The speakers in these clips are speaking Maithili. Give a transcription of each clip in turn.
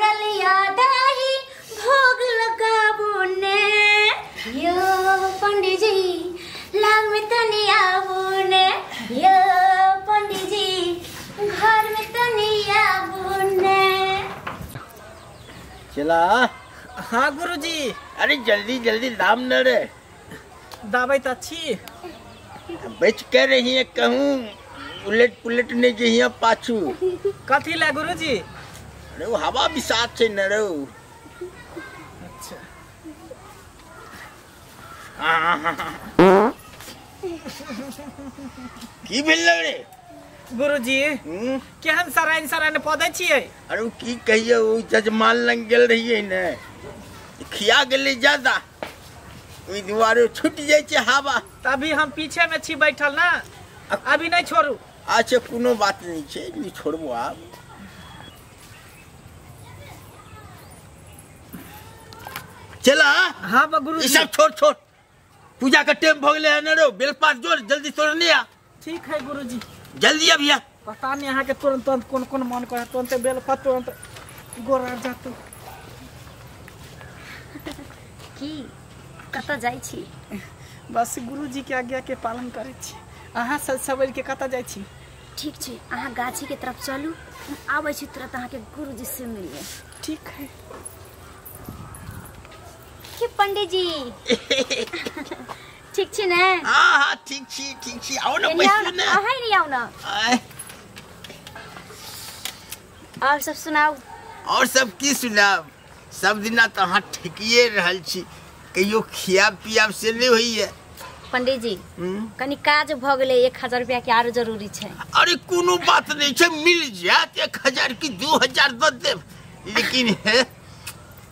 ललिया दही भोग लगाबू ने यो पंडित जी लाग में तनी आबू ने यो पंडित जी घर में तनी आबू ने। चला। हाँ गुरुजी। अरे जल्दी जल्दी दाम न रे। दाबै त छी। बच के रही है कहूँ उलट पुलट नहीं जहिया पाछू। कथी ला गुरुजी? अरे वो हवा भी साथ से न रो। अच्छा। की भेल रे गुरुजी? केहन सराइन सराइन पौधे छियै? अरे वो की कहिए वो जजमान लग गेल रहिए ने खिया गेलै ज्यादा ओहि दुआरे छूट जाइ छै हवा। तभी हम पीछे में छी बैठल ना, अभी नहीं छोड़ू। अच्छा कोनो बात नहीं छै, नहीं छोड़बो आब। चला। हाँ गुरुजी। ई सब छोड़ छोड़, पूजा के टाइम भ गेलै ने रो, बेलपात जोड़ जल्दी तोड़ने आ। ठीक है गुरुजी। जल्दी अभिया। पता नहीं यहाँ के तुरंत तुरंत कौन कौन मन करे तुरंत बेलपात तुरंत गोरा जातो। की कतऽ जाइ छी? बस गुरुजी के आज्ञा के पालन करै छी। अहाँ सब सवेर के कतऽ जाइ छी? ठीक छै, अहाँ गाछी के तरफ चलू, हम आबै छी तुरंत अहाँके गुरुजी से मिलिए। ठीक है। की पंडित जी ठीक छी ने? हाँ हाँ ठीक छी ठीक छी। आओ ना बैसू ने। अहाँ नहीं आओ ना। और सब सुनाउ। और सब की सुनाब, सब दिना तो अहाँ ठेकिए रहल छी, कहियो खिया पियाब से नहीं होइए। पंडित जी कनी काज भ गेलै, 1000 रुपया के आरो जरूरी छै। अरे कोनो बात नहीं छै, मिल जायत 1000 की 2000 दऽ देब, लेकिन है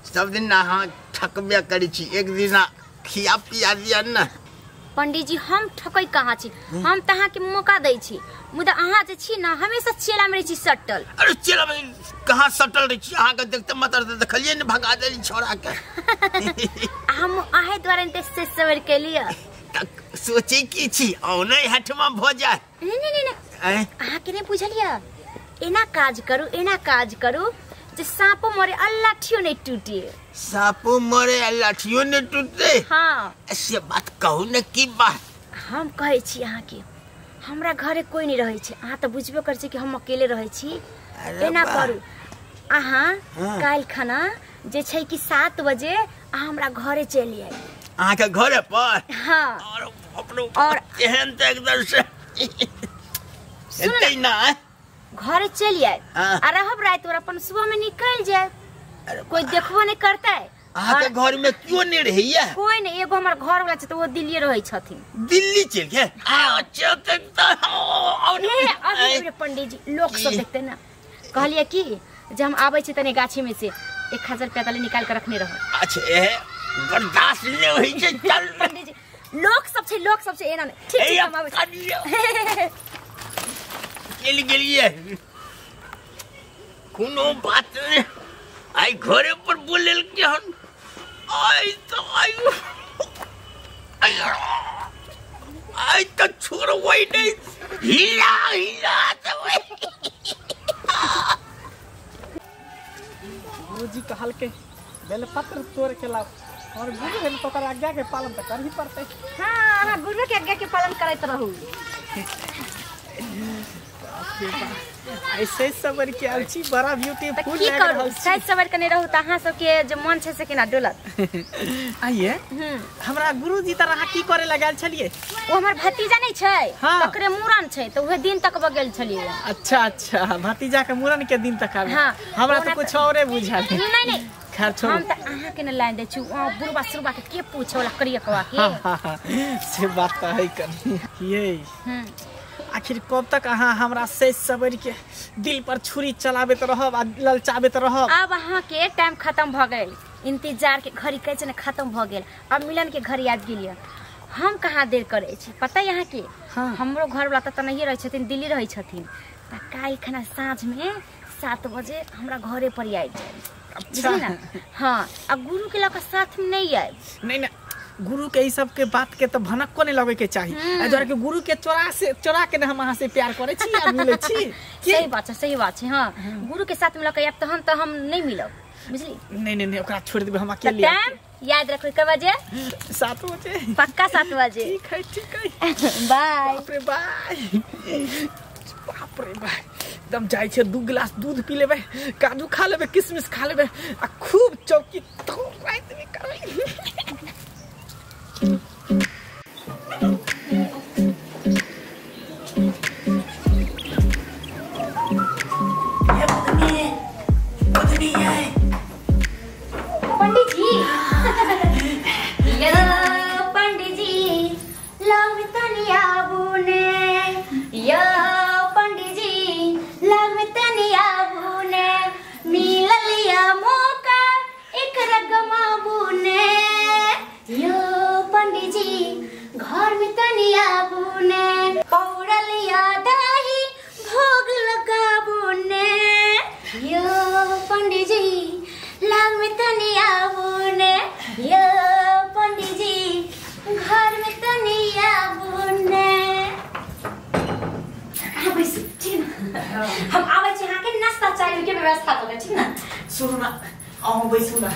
सब दिन अहाँ ठकबे करै छी, एक दिन खिया पिया दिया ना। पंडित जी हम ठकै कहाँ छी, हम तऽ अहाँके मौका दै छी, मुदा अहाँ जे छी ना हमेशा चेला में रहै छी सटल। अरे चेला में कहाँ सटल रहै छी, अहाँके देखते मतलब देखलियै ने भगा देली छोड़ा के। हम अहे द्वारे ने से सवर केलियै। सोचे की छी औने हठमा भ जाय। नहीं नहीं नहीं अहाँके नहि बुझलियै, एना काज करू एना काज करू जे साँपो मरे आ लाठियो नहीं टूटे। साँपो मरे आ लाठियो नहीं टूटे? हाँ। से बात कहू ने की बात? हम कहै छी अहाँके हमरा घरे कोई नहीं रहै छै, अहाँ तऽ बुझबे करै छी कि हम अकेले रहै छी। एना करू अहाँ काल्हि खाना जे छै कि 7 बजे अहाँ हमरा घरे चलि आयब। अहाँके घरे पर? हाँ। और अपनो और एहन तऽ एकदम से हेतै ना, घरे चलि आयब आ रहब राति और अपन सुबह में निकल जायब, कोई देखबो नहीं करतै। अहाँके घर में क्यों नहीं रहैया? कोई नहीं, एगो हमर घर वाला छै तऽ ओ दिल्ली रहै छथिन। दिल्ली चलि गेल? अच्छा तऽ अभी पंडित जी लोक सब देखते ना, कहलियै कि जे हम आबै छी तनी गाछी में से 1000 रुपया तले निकाल के रखने रहो। अच्छा बर्दाश्त नहीं होइ छै। चल पंडित जी लोक सब छै, लोक सब छै एना नहीं। ठीक छै हम आबै छी। चलि गेलियै, कोनो बात नहीं, आइ घरे पर बोलेलकै हन। आइ तऽ आइ तऽ छोड़बै नहि, हिला हिला देबै। गुरुजी कहलकै बेलपत्र तोड़ के लाओ, और गुरु है तो ओकर आज्ञा के पालन तऽ करही पड़तै। हाँ हाँ गुरु के आज्ञा के पालन करैत रहू। ऐसे सवर के आयल छी, बड़ा ब्यूटीफुल लग रहल छी। साइज सवर के नहीं रहू तऽ अहाँ सबके जे मन छै से केना डोलत। आइए हमरा गुरुजी तर अहाँ की करे लगायल छलियै? ओ हमर भतीजा नहीं छै, तकरे मूड़न छै तऽ उहे दिन तक गेल छलियै। अच्छा अच्छा, भतीजा के मूड़न के दिन तक आबे। हाँ, हमरा तऽ कुछ औरे बुझायल। नहीं नहीं खैर छोड़ू, हम तऽ अहाँ के ने लाइन दै छी, ओ बुढ़बा सुरबा के के पूछे वाला करिया कवा के। हाँ, से बात तऽ है कनी। ये आखिर कब तक अहाँ हमरा से सबर के दिल पर छुरी चलाबैत रहब आ ललचाबैत रहब? अब अहाँ के टाइम खत्म भ गेल, इंतजार के घड़ी कहै छै ने खत्म भ गेल, अब मिलन के घड़ी आबि गेल। हम कहाँ देर करै छी पता है अहाँ के? हाँ। हमरो घर वाला तऽ नहिए रहै छथिन, दिल्ली रहै छथिन, तऽ काल्हि खना साँझ में 7 बजे हमरा घरे पर आबि जायब। अच्छा। ना? हाँ, आ गुरु के लऽ कऽ साथ में नहीं आयब। नहीं नहीं गुरु के ई सब के बात के तो भनक को नहीं लगे के चाही। एहि दुआरे के गुरु के चोरा से चोरा के ने हम अहाँ से प्यार करे छी आ मिले छी। सही बात छै, सही बात छै। हाँ, गुरु के साथ मिलके आयब तहन तऽ हम नहीं मिलब। बुझली? नहीं नहीं नहीं, ओकरा छोड़ देबै हम अकेले। टाइम याद रखो, क बजे? 7 बजे। पक्का 7 बजे? ठीक है ठीक है, बाय। बाप रे बाय, बाप रे बाय। एकदम जाइ छै 2 गिलास दूध पी लेबै, काजू खा लेबै, किशमिश खा लेबै आ खूब चौकी तो राति में करबै। पंडित जी, यो पंडित जी लग तनी आबू ने, यो पंडित जी लग तनी आबू ने, मिलल या मौका एक रगमाबू ने, यो पंडित जी घर में तनी आबू ने, पौड़ल या दही भोग लगाबू ने, यो पंडित जी लग में तनी आबू ने, यो पंडित जी घर में तनी आबू ने। अहाँ बैसू, ठीक न? हम आबै छी अहाँके नाश्ता चाय के व्यवस्था कऽ के, ठीक न? सुनू ना, अहूँ बैसू ना,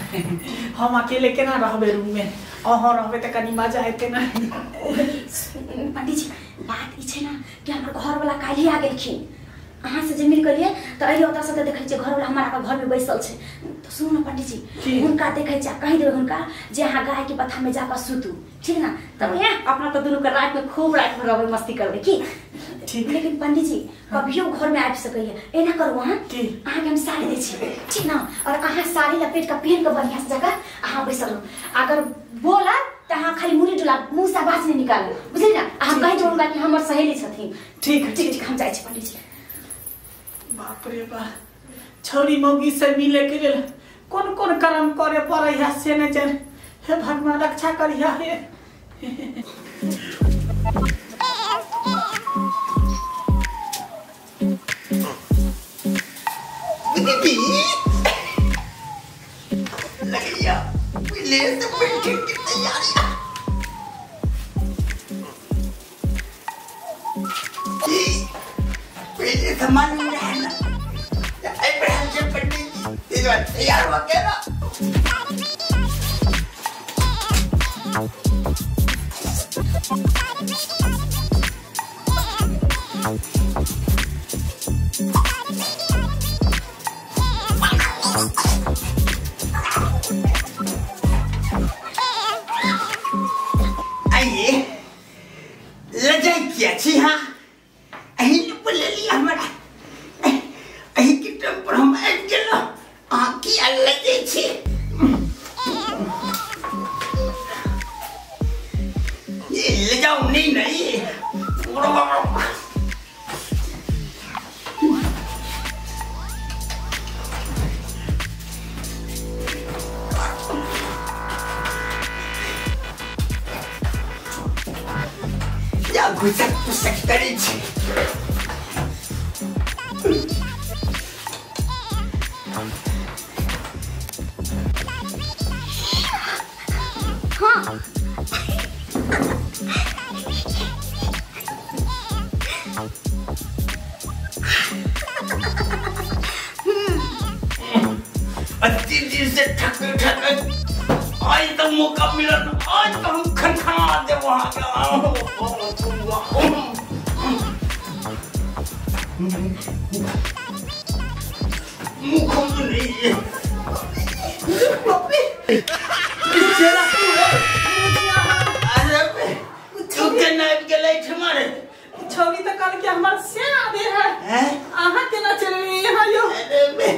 हम अकेले केना रहबै रूम में? अहाँ रहबै तऽ कनी मजा एतै ना। पंडित जी बात ई छै ना कि हमर घरवाला काल्हि आ गेलखिन, अहाँ से जे मिल गेलियै तऽ अइयै ओतऽ से तऽ देखै छियै घरवाला हमरा के घर में बैसल छै। तऽ सुनू ना पंडित जी, हुनका देखै छियै, कहि देबै हुनका जे अहाँ गाय के बथा में जाकऽ सुतू, ठीक ना? तब अपना तऽ दुनू के राति में खूब राति में रहबै, मस्ती करबै की? ठीक। लेकिन पंडित जी कभियो घर में आबि सकैया, एना करू अहाँ, अहाँके हम साड़ी दै छी, ठीक ना? और अहाँ साड़ी लपेट कऽ पहिन कऽ बढ़िया से जगह अहाँ बैसल रहू, अगर बोलत तऽ अहाँ खाली मुड़ी डोला, मुँह से आवाज नहि निकालू, बुझली ना? अहाँ कहि देबै हुनका कि हमर सहेली छथिन। ठीक ठीक ठीक, हम जाइ छी पंडित जी। बाप रे बाप, छौरी मौगी से मिले के लेल कोन कोन कर्म करे पड़ै है से नहि जाने। हे भगवान रक्षा करिहा हे। दीदी लगैया पहले से बैठे की तैयारी। पहले सामान में है ना, पंडित जी तैयार हो के ना। आइए लजाई किया छी? हाँ अहीं बोलली हमरा, अहीं के टाइम पर हम आबि गेलहुँ, अहाँ किया लजै छी? ये ले जाओ। नहीं नहीं, या घुसक पुसक करै छी। हाँ दिन से ठक ठक आज तो मौका मिलन, आज तो हम खनखना दे वहाँ के। मुँह खोल नहीं है। अरे तू केना आबि गेलै ठमारे? छौरी तऽ कहलकै हमर श्याम है, अहाँ केना चललियै यहाँ यौ? अरे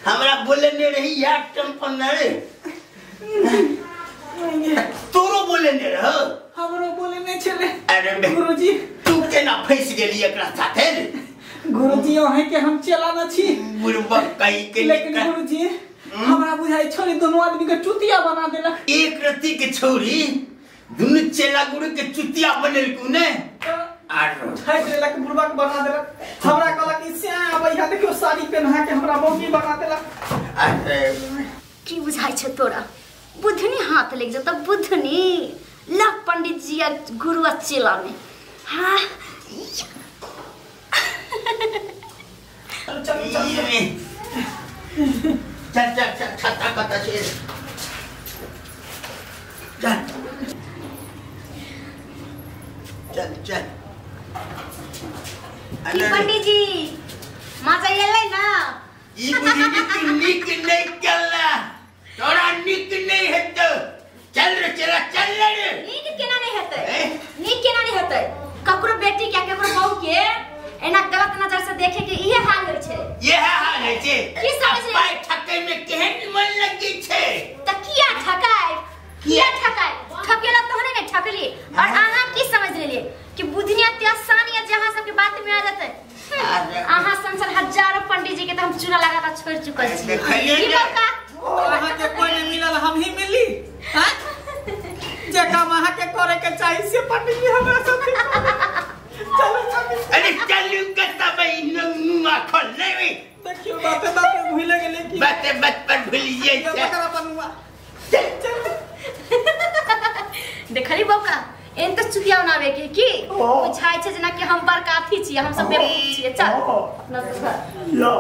हमरा बोले नहीं रही यार टेम्पन रे, तोरो बोले नहीं रहो, हमरो बोले नहीं छले। अरे गुरुजी तू केना फंस गेली एकरा साथे? गुरुजी अहें के हम चेला न छी बुड़बक कहीं के, लेकिन गुरुजी हमरा बुझाइ छोरी दोनों आदमी के चुतिया बना देलक। एक रति के छोरी दुनु चेला गुरु के चुतिया बनेलकू ने, आरो ठकि लेलक, बुड़बक बना देलक। हमरा कहलक ई श्याम आबै देखियो साड़ी पहिना के हमरा मम्मी बना देलक। अरे की बुझाइ छै तोरा? बुधनी हाथ लग जता, बुधनी ला पंडित जी आ गुरु आ चेला में। हाँ चल चल चल। चल चल चल छत्ता कतऽ छै चल चल चल। की पंडित जी मजा एलै ना? ई बुझी कि तू नीक नहीं केला, तोरा नीक नहीं हेतौ। चल रे चला चल रे। नीक केना नहीं हेतै? नीक केना नहीं हेतै? ककरो बेटी के ककरो बहू के एना गलत नजर से देखे के इहे हाल होइ छै। इहे हाल होइ छै। की समझ पाइ ठकै में केहन मन लगै छै? त किया ठकाय? किया ठकाय? ठकेला तहने ने ठकली। और अहाँ की समझ लेलिए कि बुधनिया ते आसान या जहां सबके बात में आ जतै? अहाँ संसद हजारों पंडित जी के त हम चूना लगा के छोड़ चुकल छी। की बका अहाँ के कोई नहीं मिलल, हम ही मिली। हां जे काम अहाँ के करे के चाही से पंडित जी हमरा साथे। चलो चलो। अरे चलू कत्ता भाई नुआ खोल लेवे। देखियो बाते बाते भूल गेले की बाते बात पर भूलिए पकड़ा पनुआ। चल चल। देखली बौका एन त चुतिया बनावे के की बुझाय छै जेना कि हम बड़का अथी छी, हम सब बेवकूफ छियै। चल अपना सब घर। लो।